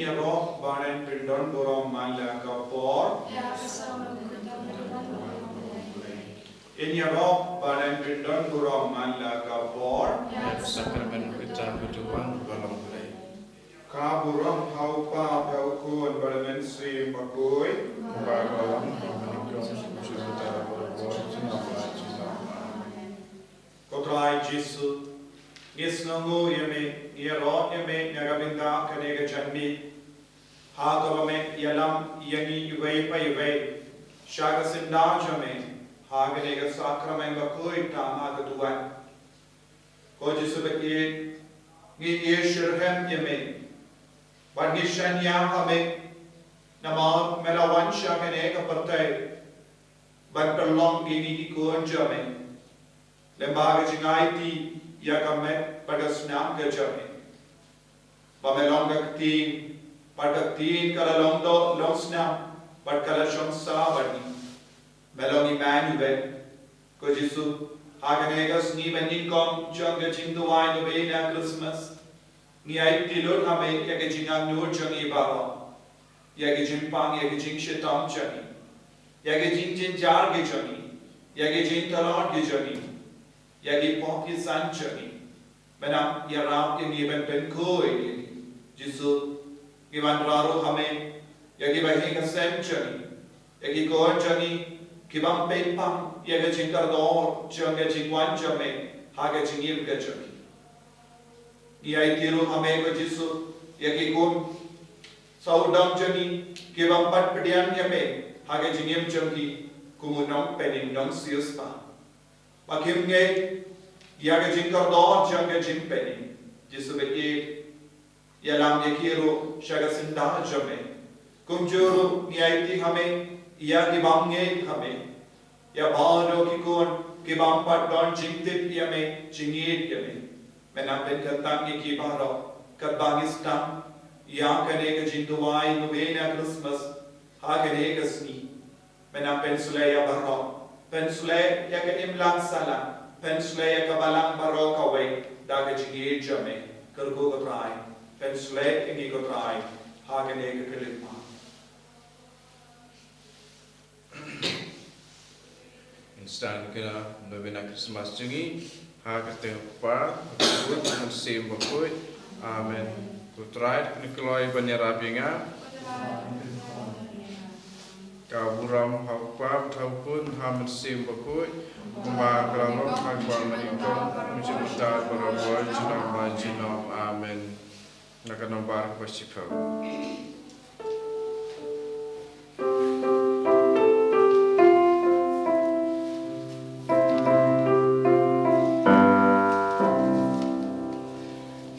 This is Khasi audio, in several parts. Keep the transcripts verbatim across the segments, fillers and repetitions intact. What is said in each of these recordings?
Ïaroh ba ren pyndon burom man la ka por. Ïaroh ba ren pyndon burom man la ka por. Ïa ka sakramen ka jingpynduh wan ba long Blei. Ka burom ha u Kpa bad ha u Khun bad ha u Mynsiem Bakhuid. Kumba ka long ha u khmih, kumjuh kumta, baroh por, junom la junom. Amen. Ko Trai Jisu, ngi sngewnguh ïa me, ngi ïaroh ïa me na ka bynta kane ka janmiet. Ha kaba me ïalam ïa ngi iwei pa iwei sha ka syndah jong me ha kane ka sakramen bakhuid tam ha ka duwan. Ko Jisu ba ïeit, ngi ïeit shitrhem ïa me bad ngi shaniah ha me namar me la wan sha kane ka pyrthei ban pynlong ïa ngi ki khun jong me. Lem bad ka jingaiti ïa ka met bad ka snam ka jong me. Ba me long ka ktien, bad ka ktien ka la long doh long snam, bad ka la shong sah bad ngi. Me long Immanuel. Ko Jisu, ha kane ka sngi ba nyngkong jong ka jingduwai novena Christmas, ngi aiti lut ha me ïa ka jingangnud jong ngi baroh, ïa ka jingpang, ïa ka jingshitom jong ngi, ïa ka jingjynjar ka jong ngi, ïa ka jingtlot ka jong ngi, ïa ki pop ki san jong ngi. Me nang ïarap ïa ngi ban pynkhuid ïa ngi. Jisu, ngi wanrah ruh ha me ïa ki bahaïing hasem jong ngi, ïa ki khun jong ngi ki bym peit pang ïa ka jingkordor jong ka jingwan jong me ha ka jingim ka jong ngi. Ngi aiti ruh ha me ko Jisu ïa ki khun sawdong jong ngi ki bym pat pdiang ïa me ha ka jingim jong ki, kum u nongpynim nongsiewspah. Ba kim ngeit ïa ka jingkordor jong ka jingpynim. Jisu ba ïeit, ïalam ïa ki ruh sha ka syndah jong me. Kumjuh ruh ngi aiti ha me ïa ki bym ngeit ha me, ïa baroh ki khun ki bym pat don jingtip ïa me, jingïeit ïa me. Me nang pynkyntang ïa ki baroh katba ngi sdang ïa kane ka jingduwai novena Christmas ha kane ka sngi. Me nang pynshlei ïa baroh, pynshlei ïa ka imlang sahlang, pynshlei ïa ka balang baroh kawei da ka jingïeit jong me. Kyrkhu ko Trai, pynshlei ïa ngi ko Trai ha kane ka khyllipmat. Ngi sdang ïa ka novena Christmas jong ngi ha ka kyrteng u Kpa, u Khun, u Mynsiem Bakhuid. Amen. Ko Trai, to pynkloi ban ïarap ïa nga. Ka burom ha u Kpa bad ha u Khun, ha u Mynsiem Bakhuid, kumba ka la long ha kaba mynnyngkong, mynta bad baroh por, junom la junom. Amen. Na ka nombar kaba shiphew.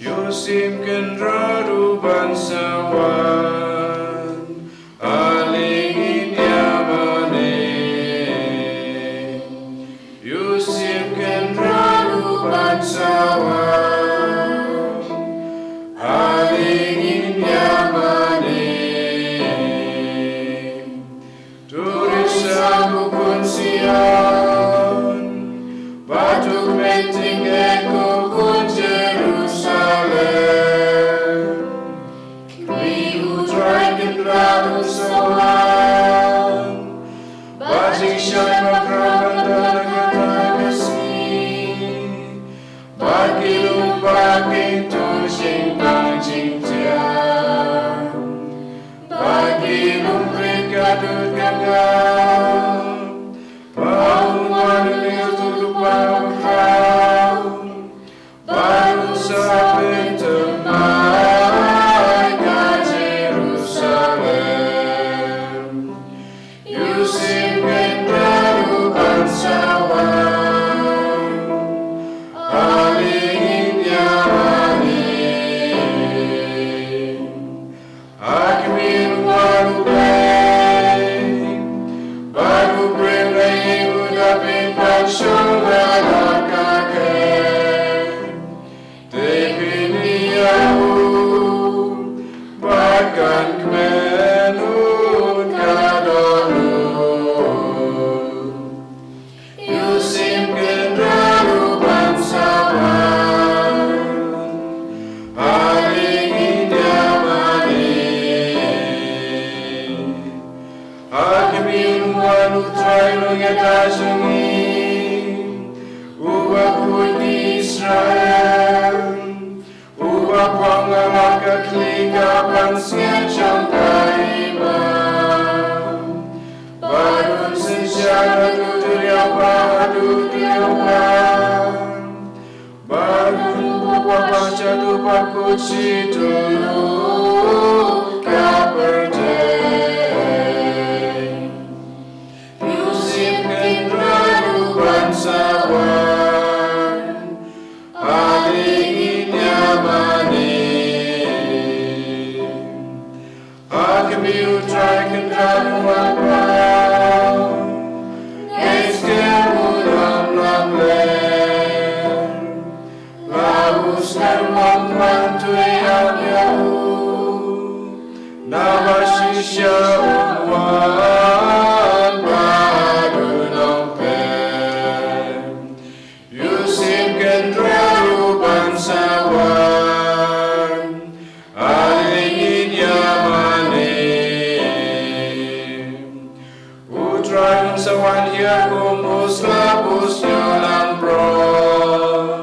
Ïoh shim kynrad u ban sa wan, ale ngin ïa mane. Ïoh shim kynrad u ban sa wan, ale ngin ïa mane. To risa ko khun Sion, bad to kmen tyngeh ko khun Jerusalem. Khmih, U Trai Kynrad un sa wan, bad jingshai bakram ban don ha kata ka sngi. Bad ki lum bad ki kyntu jingpang jingthiang, bad ki lum briew ka dud ka ngap. Ba un wan u Lyngdoh Lypa u khraw, Ïa kaba u wan u Trai long ïa ka jong ngi, uba khuid ïa ki Israel, uba pang ha la ka khlieh ka pansngiat jong ka hima, bad un synshar naduh duriaw haduh duriaw. Bad un buh ba sha tu ba kut shi tyllup ka pyrthei. U Syiem Kynrad u ban sa wan, ale ngin ïa mane. Ha khmih u Trai Kynrad u wan paw, ngeit skhem u lam lam lem. La u snem ym wan tui ha ïa u, naba shisha u wan bad u nongpep. U Syiem Kynrad u ban sa wan, ale ngin ïa mane. U Trai un sa wan hiar kum u slap u sniew langbrot.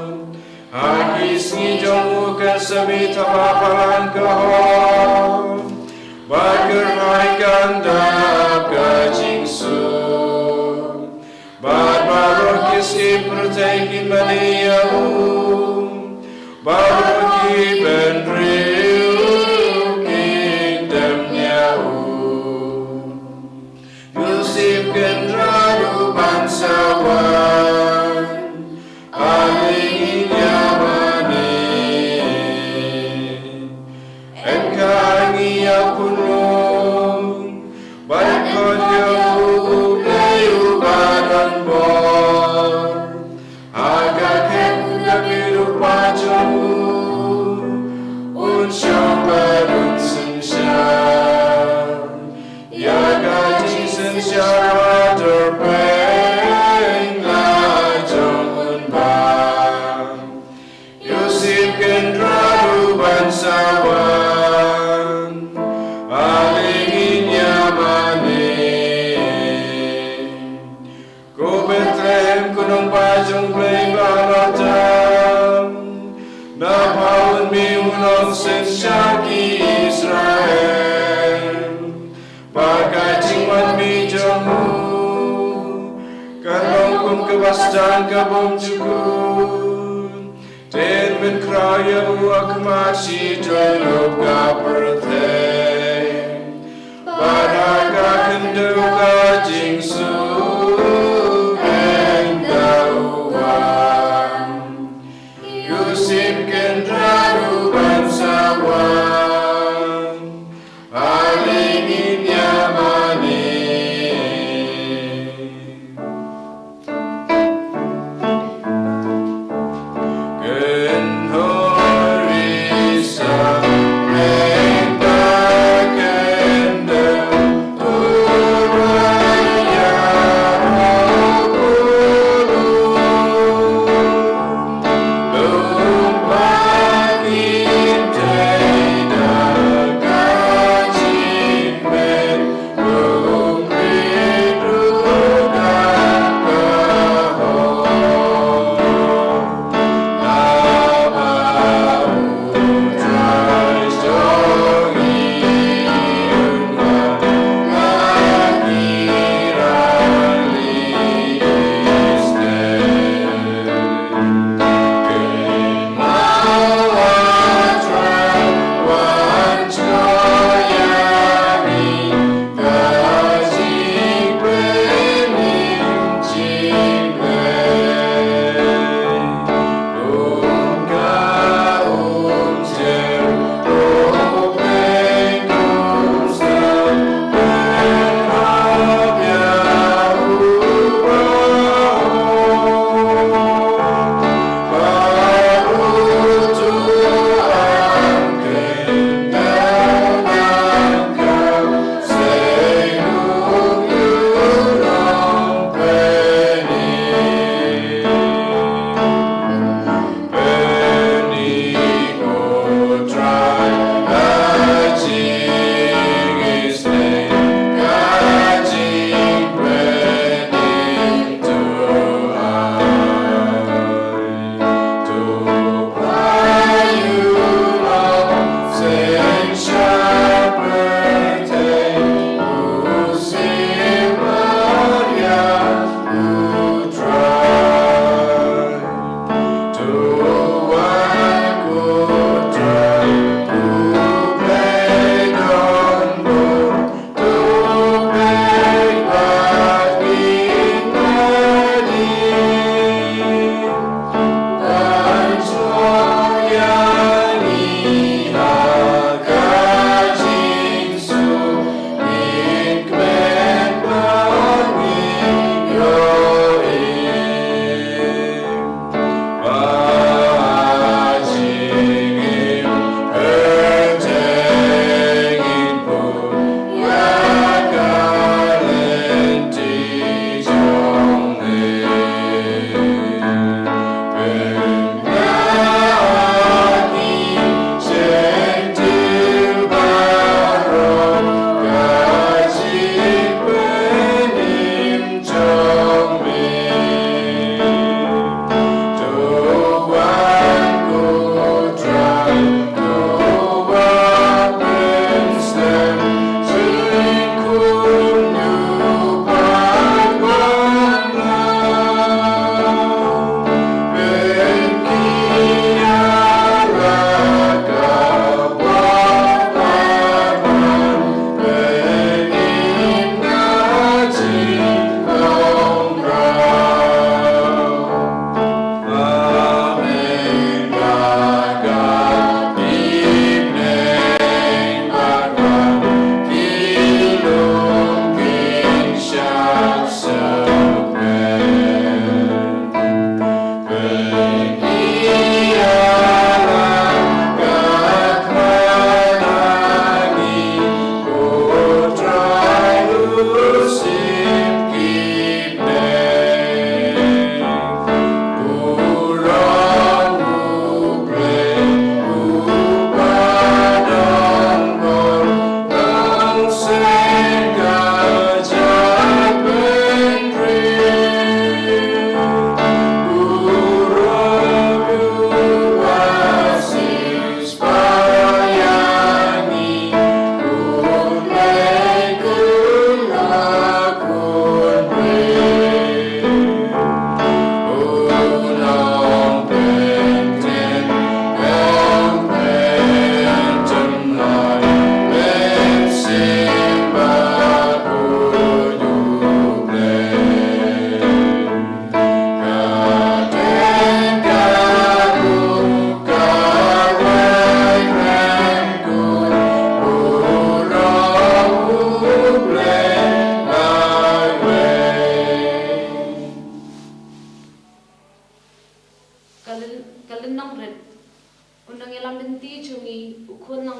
Ha ki sngi jong u kan sa mih thma palat ka hok, bad ka rai kan dap ka jingsuk. Bad baroh ki sngi pyrthei kin mane ïa u, baroh ki bynriew kin dem ïa u. U Syiem Kynrad u ban sa wan, ale ngin ïa mane. Yn khie ïa u khun rung, bad khot ïa u Blei uba don bor. Ha ka kyrteng u David u kpa jong u, un shong bad un synshar. Ïa ka jingsynshar ha ka pyrthei la jong u Nongpynim. U Syiem Kynrad u ban sa wan, ale ngin ïa mane. Ko Bethlehem, ko nongbah jong U Blei ba la tam, na pha un mih u nongsynshar ki Israel. Ba ka jingwan mih jong u kan long kum kaba sdang ka bymjukut. Te yn pynkhraw ïa u ha khmat shi tyllup ka pyrthei. Bad ha ka khyndew ka jingsuk yn da u wan. U Syiem Kynrad u ban sa wan, ale ngin ïa mane.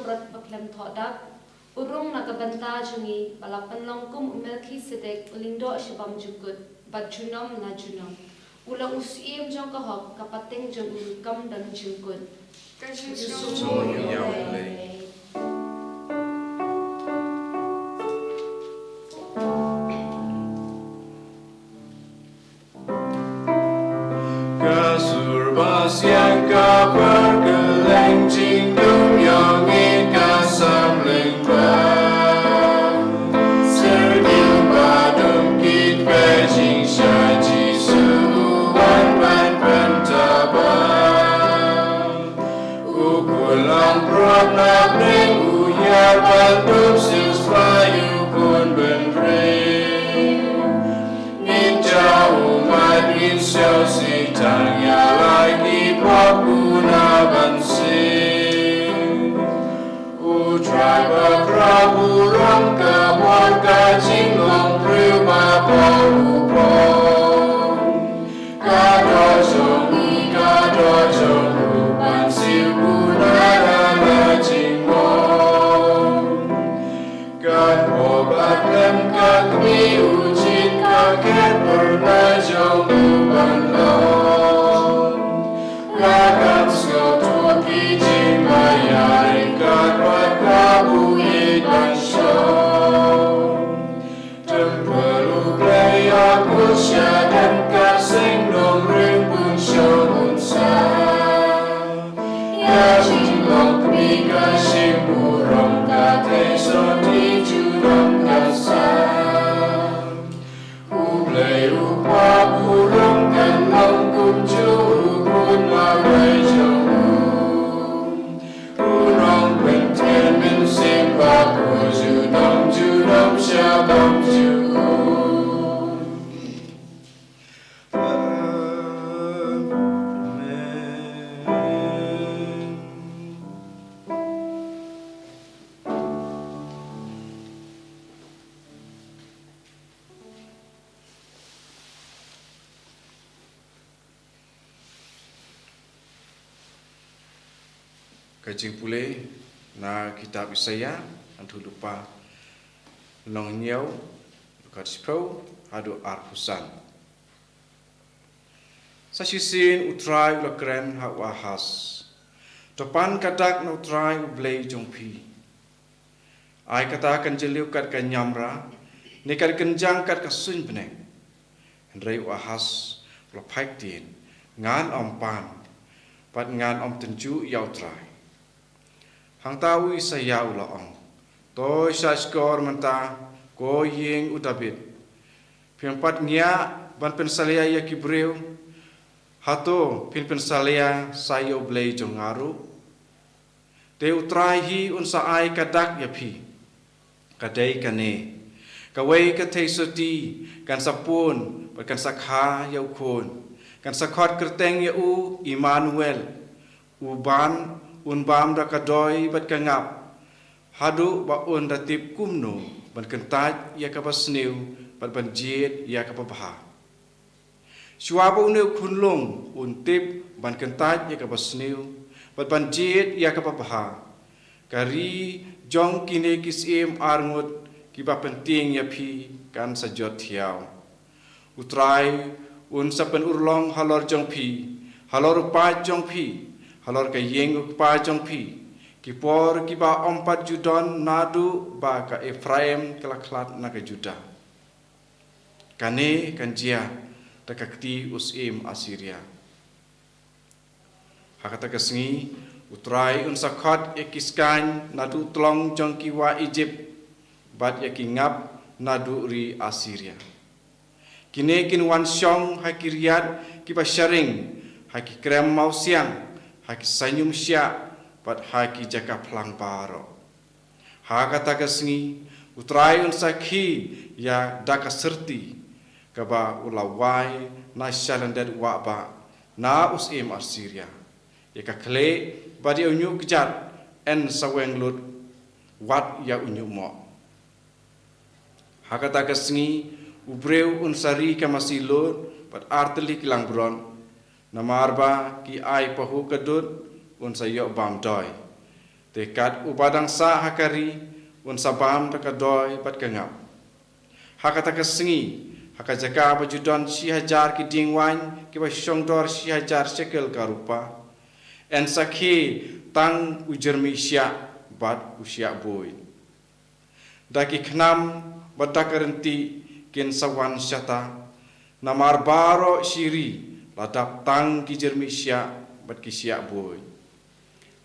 Rot ba khlem thoh dak, u rung na ka bynta jong ngi, ba la pynlong kum u Melkisedek, u lyngdoh shabam jukut, bad junom la junom. U long u syiem jong ka hok, ka pateng jong u kam don jingkut. Ka jingkut jong u ïa u Blei. Ka sur ba siang ka pyrkhat lem jingdum ïa ngi ka samling ba. Syrngiew ba dum kit ba jingshah Jisu u wan ban pyntabang. U khun langbrot na pdeng u ïar ban dum shisha ïa u khun bynriew. Ngin jaw u mat ngin siew sih tang ïa la ki pop u na ban siew. U Trai ba khraw u rong ka bor ka jinglong briew ba pop u pop. Ka doh jong ngi, ka doh jong u, ban siew u na la la jingmong. Kan hok bad lem ka kmie u jied ka khet pyrnai jong u ban long. Ka kan sngewthuh ki jingmai ïa ryngkat bad ka buh ïeit ban shong. Templ u Blei ha kut sha dien ka seng nongrim bun shong un sa. Ïa jinglong kmie ka shim burom ka thei sotti junom kan sa. U Blei u Kpa burom kan long kumjuh u Khun marwei jong u. U Nongpynthied Mynsiem Bakhuid junom junom sha bymjukut. Amen. Ka jingpule na kitab Isaïah, hangtu lypa lynnong hynñiew, dkhot shiphew haduh arphew san. Sa shisien U Trai u la kren ha u Ahas: To pan ka dak na U Trai U Blei jong phi. Ai kata kan jylliew kat ka niamra, ne kan kynjang kat ka suiñ bneng. Hynrei u Ahas u la phai ktien, ngan ym pan, bad ngan ym tynjuh ïa U Trai. Hangta u Isaïah u la ong, to shahshkor mynta, ko ïing u Dabid. Phim pat ngiah ban pynsalia ïa ki briew, hato phin pynsalia sa ïa U Blei jong nga ruh? Te U Trai hi un sa ai ka dak ïa phi. Ka dei kane: kawei ka theisotti kan sa pun bad kan sa kha ïa u khun. Kan sa khot kyrteng ïa u Immanuel. U ban, un bam da ka doi bad ka ngap, haduh ba un da tip kumno ban kyntait ïa kaba sniew bad ban jied ïa kaba bha. Shuwa ba une u khunlung un tip ban kyntait ïa kaba sniew bad ban jied ïa kaba bha, ka ri jong kine ki syiem arngut kiba pyntieng ïa phi kan sa jot thiaw. U Trai un sa pynurlong halor jong phi, halor u paid jong phi, halor ka ïing u kpa jong phi, ki por kiba ym pat ju don naduh ba ka Ephraim ka la khlad na ka Judah. Kane kan jia da ka kti u syiem Assyria. Ha kata ka sngi U Trai un sa khot ïa ki skaiñ naduh tlong jong ki wa Ijipt, bad ïa ki ngap naduh ri Assyria. Kine kin wan shong ha ki riat kiba sharing, ha ki krem mawsiang, ha ki saiñum shiah, bad ha ki jaka phlang baroh. Ha kata ka sngi U Trai un sa khie ïa da ka syrti kaba u la wai na shalyndet wahbah na u syiem Assyria. Ïa ka khlieh bad ïa u ñiuh kjat yn sa weng lut wat ïa u ñiuh moh. Ha kata ka sngi u briew un sa ri ka masi lud bad artylli ki langbrot. Namar ba ki ai pahuh ka dud un sa ïoh bam doi. Te kat uba dang sah ha ka ri, un sa bam da ka doi bad ka ngap. Ha kata ka sngi, ha ka jaka ba ju don shi hajar ki dieng waiñ kiba shongdor shi hajar shekel ka rupa, yn sa khie tang u jyrmiah shiah bad u shiah buiñ. Da ki khnam bad da ka ryntieh kin sa wan shata, namar baroh shi ri la dap tang ki jyrmiah shiah bad ki shiah buiñ.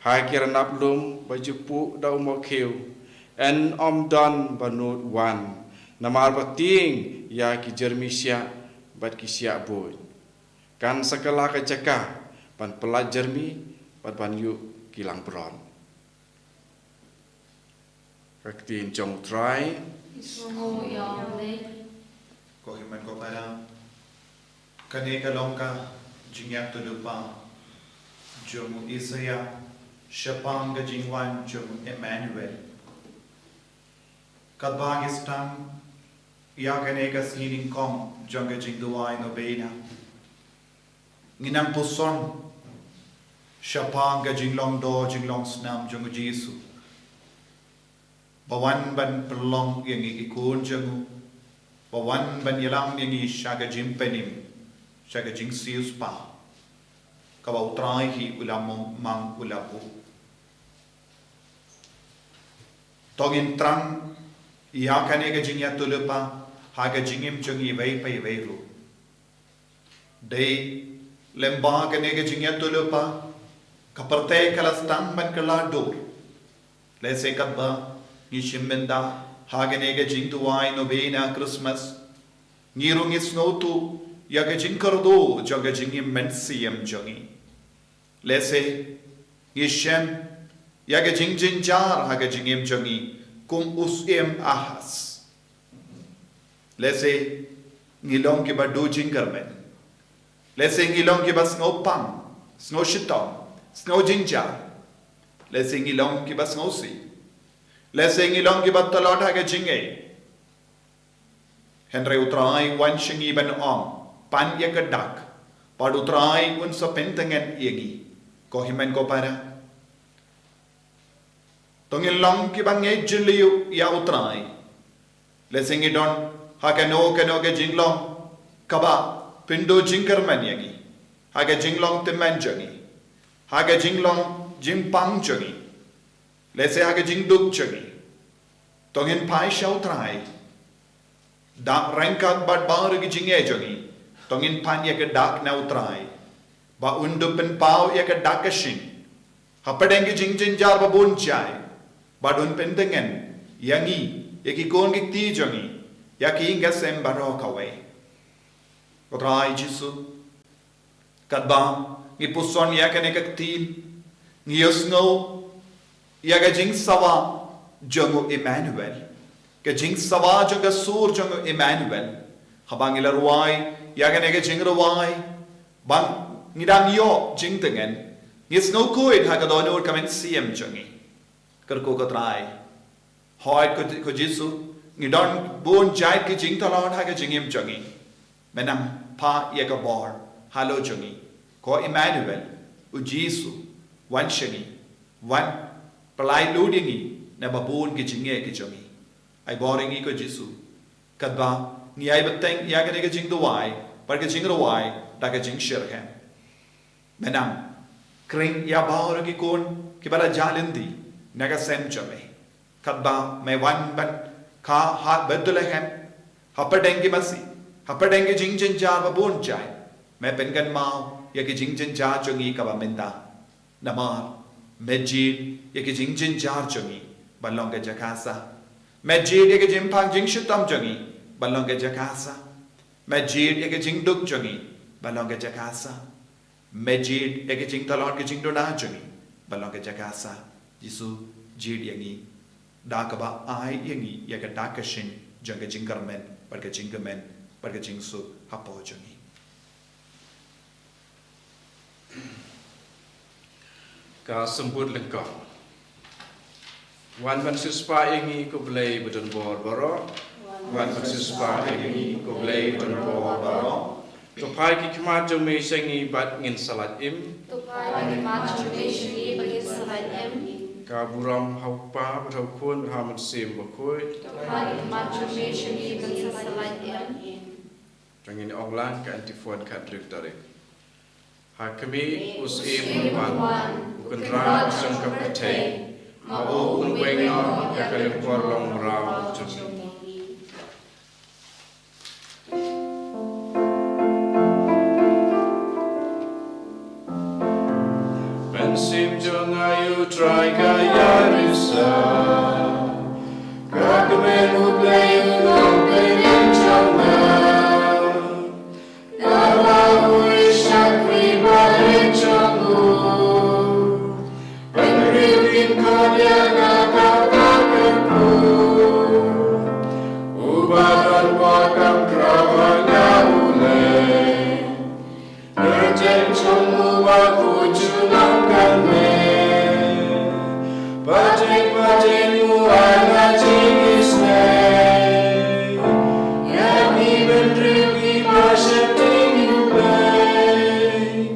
Ha ki rnap lum ba ju puh da u mokhiew, yn ym don ba nud wan, namar ba tieng ïa ki jyrmiah shiah bad ki shiah buiñ. Kan sa kylla ka jaka ban pyllait jyrmiah bad ban ïuh ki langbrot. Ka ktien jong U Trai. Ko hynmen ko para, kane ka long ka jingïathuhlypa jong u Isaïah shaphang ka jingwan jong u Emmanuel. Katba ngi sdang ïa kane ka sngi nyngkong jong ka jingduwai novena, ngi nang puson shaphang ka jinglong doh jinglong snam jong u Jisu, ba wan ban pynlong ïa ngi ki khun jong u, ba wan ban ïalam ïa ngi sha ka jingpynim, sha ka jingsiewspah kaba U Trai hi u la mang, u la buh. To ngin thrang ïa kane ka jingïathuhlypa ha ka jingim jong ngi iwei pa iwei ruh. Dei lyngba kane ka jingïathuhlypa ka pyrthei ka la sdang ban kylla dur. Lehse katba ngi shim bynta ha kane ka jingduwai novena Christmas, ngi ruh ngi sngewthuh ïa ka jingkyrduh jong ka jingim mynsiem jong ngi. Lehse ngi shem ïa ka jingjynjar ha ka jingim jong ngi kum u syiem Ahas. Lehse ngi long kiba duh jingkyrmen. Lehse ngi long kiba sngewpang, sngewshitom, sngewjynjar. Lehse ngi long kiba sngewsih. Lehse ngi long kiba tlot ha ka jingngeit. Hynrei U Trai u wan sha ngi ban ong, pan ïa ka dak, bad U Trai un sa pyntngen ïa ngi. Ko hynmen ko para, to ngin long kiba ngeit jylliew ïa U Trai. Lehse ngi don ha kano kano ka jinglong kaba pynduh jingkyrmen ïa ngi, ha ka jinglong tymmen jong ngi, ha ka jinglong jingpang jong ngi, lehse ha ka jingduk jong ngi. To ngin phai sha U Trai. Da ryngkat bad baroh ki jingeh jong ngi, to ngin pan ïa ka dak na U Trai, ba un dup pynpaw ïa ka dak ka shin hapdeng ki jingjynjar ba bun jait, bad un pyntngen ïa ngi, ïa ki khun ki kti jong ngi, ïa ki ïing ki sem baroh kawei. Ko Trai Jisu, katba ngi puson ïa kane ka ktien, ngi ïohsngew ïa ka jingsawa jong u Emmanuel, ka jingsawa jong ka sur jong u Emmanuel. Haba ngi la rwai ïa kane ka jingrwai, ba ngi dang ïoh jingtngen, ngi sngew khuid ha ka dohnud ka mynsiem jong ngi. Kyrkhu ko Trai. Hooid ko, ko Jisu, ngi don bun jait ki jingtlot ha ka jingim jong ngi. Me nang phah ïa ka bor halor jong ngi. Ko Emmanuel, u Jisu, wan sha ngi, wan pyllait lut ïa ngi na ba bun ki jingeh ki jong ngi. Ai bor ïa ngi ko Jisu, katba ngi ai bteng ïa kane ka jingduwai bad ka jingrwai da ka jingshitrhem. Me nang khring ïa baroh ki khun kiba la jah lynti na ka sem jong me. Katba me wan ban kha ha Bethlehem, hapdeng ki masi, hapdeng ki jingjynjar ba bun jait, me pynkynmaw ïa ki jingjynjar jong ngi kaba mynta. Namar me jied ïa ki jingjynjar jong ngi ban long ka jaka sah. Me jied ïa ki jingpang jingshitom jong ngi ban long ka jaka sah. Me jied ïa ki jingduk jong ngi ban long ka jaka sah. Me jied ïa ki jingtlot ki jingduna jong ngi ban long ka jaka sah. Jisu, jied ïa ngi da kaba ai ïa ngi ïa ka dak ka shin jong ka jingkyrmen bad ka jingkmen bad ka jingsuk hapoh jong ngi. Ka symbood lyngkot. Wan ban siewspah ïa ngi ko Blei ba don bor baroh. Wan ban siewspah ïa ngi ko Blei ba don bor baroh. To phai ki khmat jong me sha ngi bad ngin sa lait im. To phai ki khmat jong me sha ngi bad ngin sa lait im. Ka burom ha u Kpa bad ha u Khun bad ha u Mynsiem Bakhuid. Ka khmat jong me sha ngi ban sa sa lait em. Tang ngin ong lang ka antiphon khathynriew tarik. Ha khmih u Syiem un wan, u Kynrad sha ka pyrthei, ma u un weng noh ïa ka lyngkor longmraw jong ngi. Mynsiem jong nga ïa u Trai ka ïarisa. Ka kmen u Blei u nongpynim jong nga. Kaba u ïa shakri bad jong u. Pynriew kin khot ïa nga kaba kyrkhu. Uba don bor kam khraw ha nga u Blei. Kyrteng jong u Bakhuid junom kan mih. Pateng pateng u ai la jingisynei. Ïa ki bynriew kiba sheptieng ïa u Blei.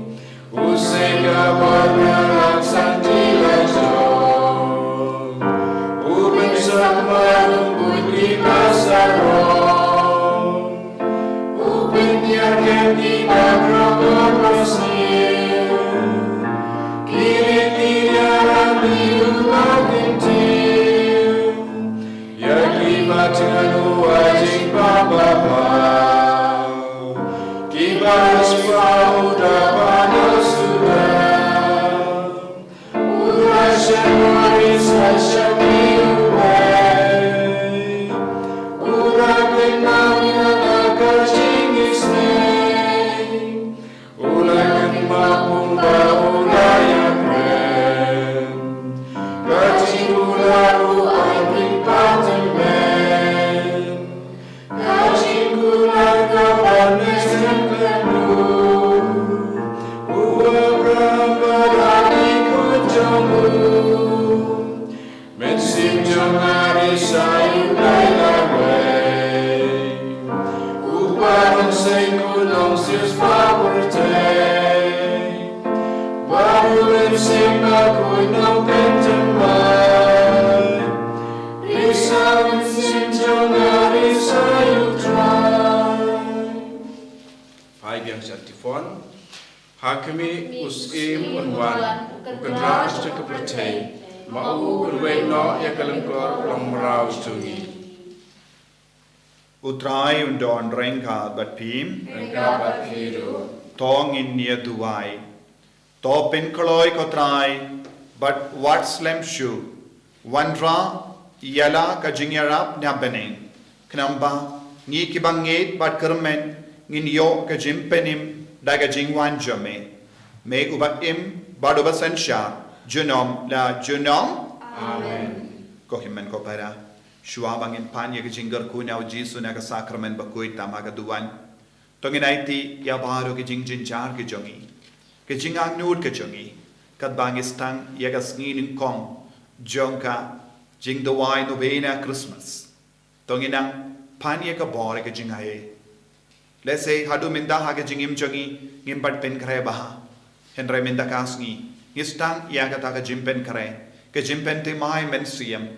U seng ka bor na rangsan ti la jong. U pynsakma ruh bun kiba sarong. U pynïar kem kiba krokor ba sniew. Ki rit ki ïaram ïa u ba kyntiew. Ïa kiba thngan u ai jingpang ba bha. Kiba riewspah u da ba da suda. U la shah marwei sa sha mi u Blei. U la kynmaw ïa ka jingisynei. U la kynmaw kumba u la ïakren. Ka jingkular u ai pynban tymmen. Ka jingkular ka ban mynsiem khlem lut. U Abraham bad ïa ki khun jong u. Mynsiem jong nga risa ïa u Blei lawei. U Kpa, u Mynsiem, u Nongsiewspah pyrthei. Bad u Mynsiem Bakhuid nongpynthymmai. Risa mynsiem jong nga risa ïa u Trai. Phai biang sha antiphon. Ha khmih u Syiem un wan, u Kynrad sha ka pyrthei, ma u un weng noh ïa ka lyngkor longmraw jong ngi. U Trai un don ryngkat bad phi. Ryngkat bad phi ruh. To ngin ïa duwai. To pynkloi ko Trai, bad wat slem shuh. Wanrah ïa la ka jingïarap na bneng. Khnang ba ngi kiba ngeit bad kyrmen ngin ïoh ka jingpynim da ka jingwan jong me. Me uba im bad uba synshar junom la junom. Amen. Ko hynmen ko para. Shuwa ba ngin pan ïa ka jingkyrkhu na u Jisu na ka sakramen bakhuid, tang ha ka duwan. To ngin aiti ïa baroh ki jingjynjar ki jong ngi, ki jingangnud ki jong ngi, katba ngi sdang ïa ka sngi nyngkong jong ka jingduwai novena Christmas. To ngin nang pan ïa ka bor ïa ka jingaiei. Lehse haduh mynta ha ka jingim jong ngi ngim pat pynkhreh bha. Hynrei mynta ka sngi ngi sdang ïa kata ka jingpynkhreh, ka jingpynthymmai mynsiem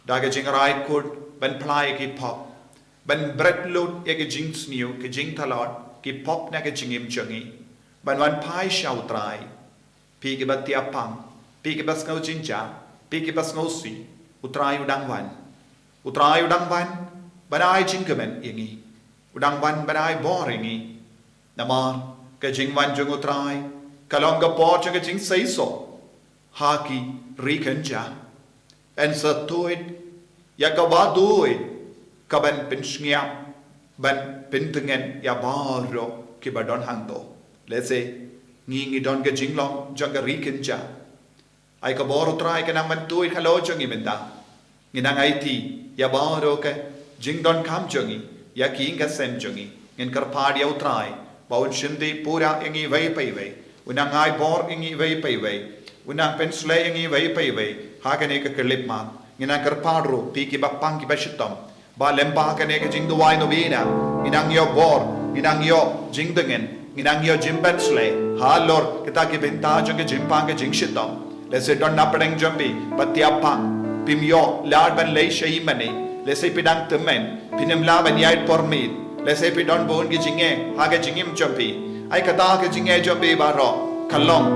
da ka jingrai kut ban phla ïa ki pop. Ban bret lut ïa ka jingsniew, ka jingtlot, ki pop na ka jingim jong ngi. Ban wan phai sha u Trai. Phi kiba tiapang, phi kiba sngew jynjar, phi kiba sngewsih, u Trai u dang wan. U Trai u dang wan ban ai jingkmen ïa ngi. U dang wan ban ai bor ïa ngi. Namar ka jingwan jong u Trai ka long ka por jong ka jingseisoh ha ki ri kynja. Yn sa tuid ïa kaba duh ka ban pynsngiap, ban pyntngen ïa baroh kiba don hangto. Lehse ngi ngi don ka jinglong jong ka ri kynja. Ai ka bor u Trai ka nang ban tuid halor jong ngi mynta. Ngin nang aiti ïa baroh ka jingdonkam jong ngi, ïa ka ïing ka sem jong ngi. Ngin kyrpad ïa u Trai ba un shim dih pura ïa ngi iwei pa iwei. Un nang ai bor ïa ngi iwei pa iwei. Un nang pynshlei ïa ngi iwei pa iwei ha kane ka khyllipmat. Ngin nang kyrpad ruh, phi kiba pang kiba shitom, ba lyngba kane ka jingduwai novena ngin nang ïoh bor, ngin nang ïoh jingdongan, ngin nang ïoh jingpynshlei halor kita ki bynta jong ka jingpang ka jingshitom. Lehse don napdeng jong phi ba thiah bha, phim ïoh lad ban leit sha ïingmane. Lehse phi dang tymmen, phin ym lah ban ïaid por miet. Lehse phi don bun ki jingeh ha ka jingim jong phi. Ai kata ka jingeh jong phi baroh ka long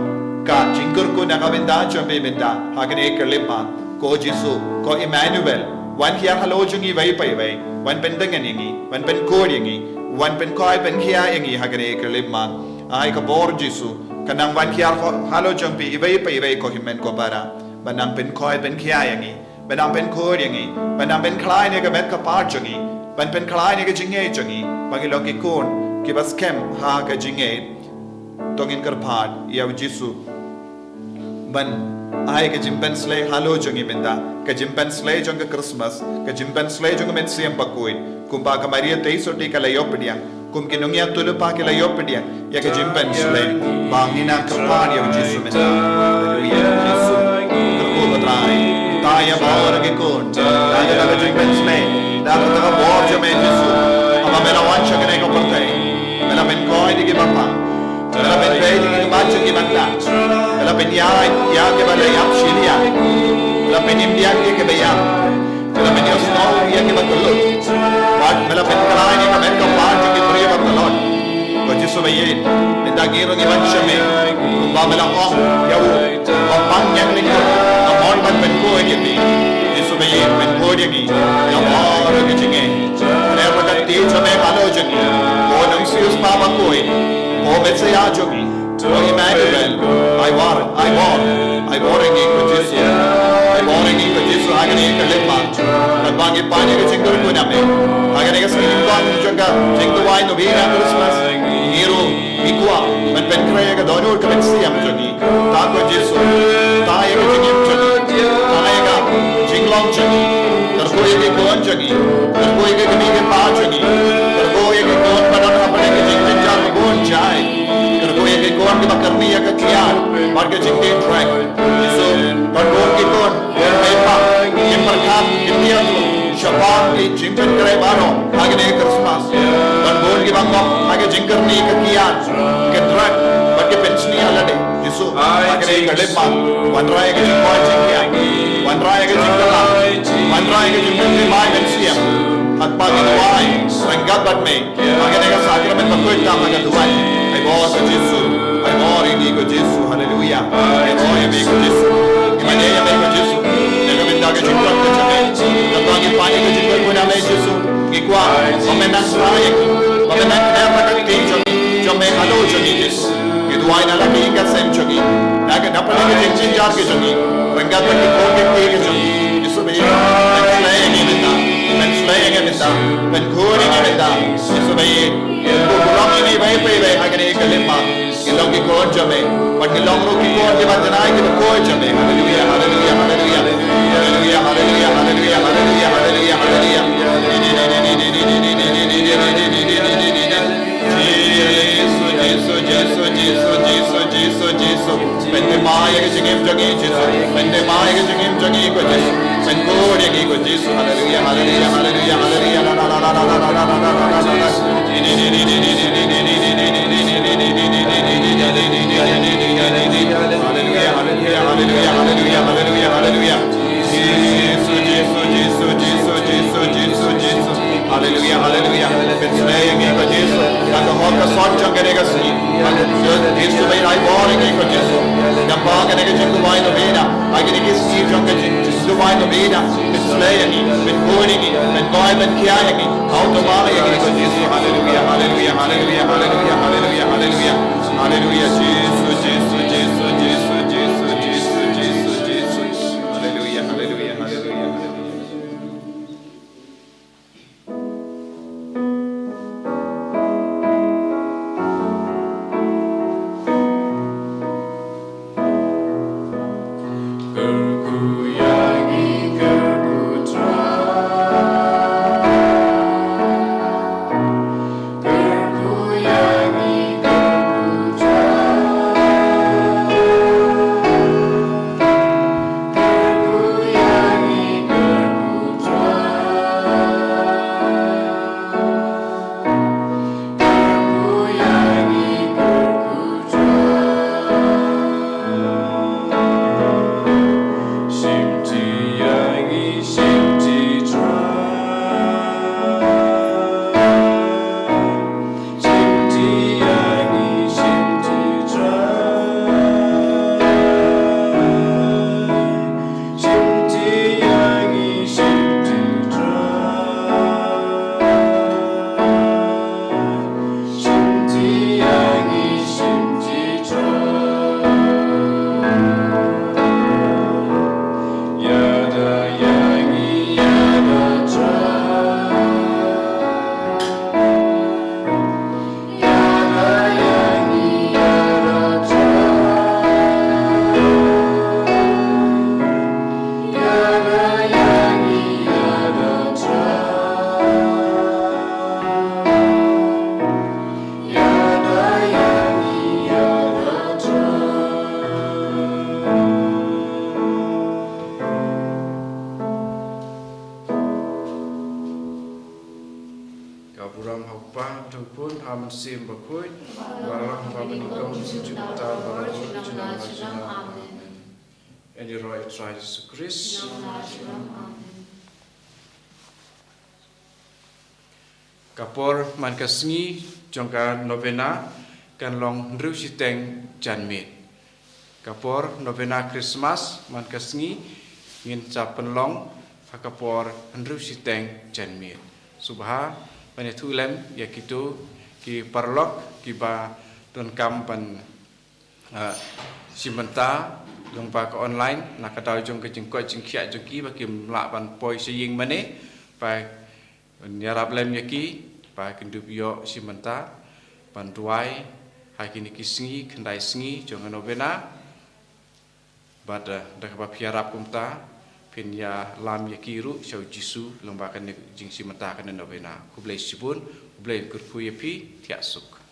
ka jingkyrkhu na ka bynta jong phi mynta ha kane ka khyllipmat. Ko Jisu, ko Emmanuel, wan hiar halor jong ngi iwei pa iwei, wan pyndeng ïa ngi, wan pynkhuid ïa ngi, wan pynkhuid pynkhiah ïa ngi ha kane ka khyllipmat. Ai ka bor Jisu ka nang wan hiar halor jong phi iwei pa iwei ko hynmen ko para, ban nang pynkhuid pynkhiah ïa ngi, ban nang pynkhuid ïa ngi, ban nang pynkhlaiñ ïa ka met ka phad jong ngi, ban pynkhlaiñ ïa ka jingngeit jong ngi ba ngin long ki khun kiba skhem ha ka jingngeit. To ngin kyrpad ïa u Jisu ban ai ka jingpynsleh halor jong ngi mynta, ka jingpynsleh jong ka Christmas, ka jingpynsleh jong ka Mynsiem Bakhuid, kumba ka Maria Theisotti ka la ïoh pdiang, kum ki nongïathuhlypa ki la ïoh pdiang ïa ka jingpynsleh. Ba ngin nang kyrpad ïa u Jisu mynta. Haleluia, Jisu. Kyrkhu ko Trai, to ïa baroh ki khun da kata ka jingpynsleh, da kata ka bor jong me Jisu, haba me la wan sha kane ka pyrthei, me la pynkhuid ïa kiba pang, me la pynbeit ïa ki khmat jong kiba khlaiñ, me la pynïaid ïa kiba la ïap shiliang, me la pynim biang ïa kiba ïap, me la pynïasnoh ïa kiba kyllut, bad me la pynkhlaiñ ïa ka met ka phad jong ki briew ba tlot. Ko Jisu ba ïeit, mynta ngi ruh ngi wan sha me, kumba me la ong ïa u ba pang ñianglyngkot, nga mon ban pynkhuid ïa phi. Jisu ba ïeit, pynkhuid ïa ngi ïa baroh ki jingeh. Kane ka kti jong me halor jong ngi, ko Nongsiewspah Bakhuid, ko Messiah jong ngi, ko Emmanuel. Ai bor, ai bor, ai bor ïa ngi ko Jisu. Ai bor ïa ngi ko Jisu ha kane ka khyllipmat. Katba ngi pan ïa ka jingkyrkhu na me ha kane ka sngi nyngkong jong ka jingduwai novena Christmas, ngi ruh ngi kwah ban pynkhreh ïa ka dohnud ka mynsiem jong ngi. To ko Jisu, to ïa ka jingim jong ngi, to ïa ka jinglong jong ngi. Kyrkhu ïa ki khun jong ngi, kyrkhu ïa ki kmie ki kpa jong ngi, kyrkhu ïa ki khun ba don hapdeng ka jingjynjar bun jait, kyrkhu ïa ki khun kiba kyrni ïa ka kiad bad ka jingdie trei. Jisu, don bun ki khun, ki paidbah, ki pyrkhat, ki tieng ruh shaphang ki jingpynkhreh baroh ha kane ka Christmas. Don bun kiba ngop ha ka jingkyrni ka kiad, ka drug bad ki pynsniew ïa lade. Jisu, ha kane ka khyllipmat, wanrah ïa ka jingkoit jingkhiah, wanrah ïa ka jingkylla, wanrah ïa ka jingpynthymmai mynsiem. Katba ngi duwai ryngkat bad me ha kane ka sakramen bakhuid tam ha ka duwan. Ai bor ko Jisu, ai bor ïa ngi ko Jisu. Haleluia. Ai bor ïa me ko Jisu. Ngi mane ïa me ko Jisu, ïa ka bynta ka jingkoit ka jong me. Katba ngi pan ïa ka jingkoit na me Jisu, ngi kwah ba me nang sah ïa ngi, ba me nang kner ha ka ktien jong me, halor jong ngi Jisu. Ngi duwai na la ka ïing ka sem jong ngi, na ka, na pdeng ka jingjynjar ka jong ngi, ryngkat bad ki khun ki kti ka jong ngi. Jisu ba ïeit, pynshlei ïa ngi mynta, pynshlei ïa ngi mynta, pynkhuid ïa ngi mynta. Jisu ba ïeit, pynburom ïa ngi iwei pa iwei ha kane ka khyllipmat. Ngi long ki khun jong me, bad ngi long ruh ki khun kiba janai kiba khuid jong me. Haleluia, haleluia, haleluia. Haleluia, haleluia, haleluia, haleluia, haleluia, haleluia. Jisu, Jisu, Jisu. Pynthymmai ïa ka jingim jong ngi Jisu. Pynthymmai ïa ka jingim jong ngi ko Jisu. Pynkhuid ïa ngi ko Jisu. Haleluia, haleluia, haleluia, haleluia. Haleluia, haleluia, haleluia, haleluia, haleluia, haleluia. Jisu, Jisu, Jisu. Haleluia, haleluia. Pynshlei ïa ngi ko Jisu, ha ka hok ka son jong kane ka sngi. Jisu ba ïeit, ai bor ïa ngi ko Jisu. Lyngba kane ka jingduwai novena, ha kine ki sngi jong ka jing, jingduwai novena, pynshlei ïa ngi, pynkhuid ïa ngi, pynkoit pynkhiah ïa ngi. Hau tymmen ïa ngi ko Jisu. Haleluia, haleluia, haleluia, haleluia, haleluia. Haleluia, Jisu, Jisu, Jisu. Haleluia, haleluia, haleluia, haleluia. Mynsiem Bakhuid, ba la long ha kaba nyngkong, mynta bad junom la junom. Amen. Ïa ngi ruh, ïa U Trai Jisu Khrist. Ka por man ka sngi jong ka novena kan long hynriew shiteng janmiet. Ka por novena Christmas man ka sngi ngin sa pynlong ha ka por hynriew shiteng janmiet. Sngewbha ban ïathuh lem ïa kito ki paralok kiba donkam ban, ah, shim bynta lyngba ka online na ka daw jong ka jingkoit jingkhiah jong ki ba kim lah ban poi sha ïing mane, ba ïarap lem ïa ki ba kin dup ïoh shim bynta ban duwai ha kine ki sngi, khyndai sngi jong ka novena. Bad, eh, da kaba phi ïarap kumta, phin ïalam ïa ki ruh sha U Jisu lyngba kane ka jingshim bynta kane ka novena. Khublei shibun, khublei kyrkhu ïa phi, thiah suk.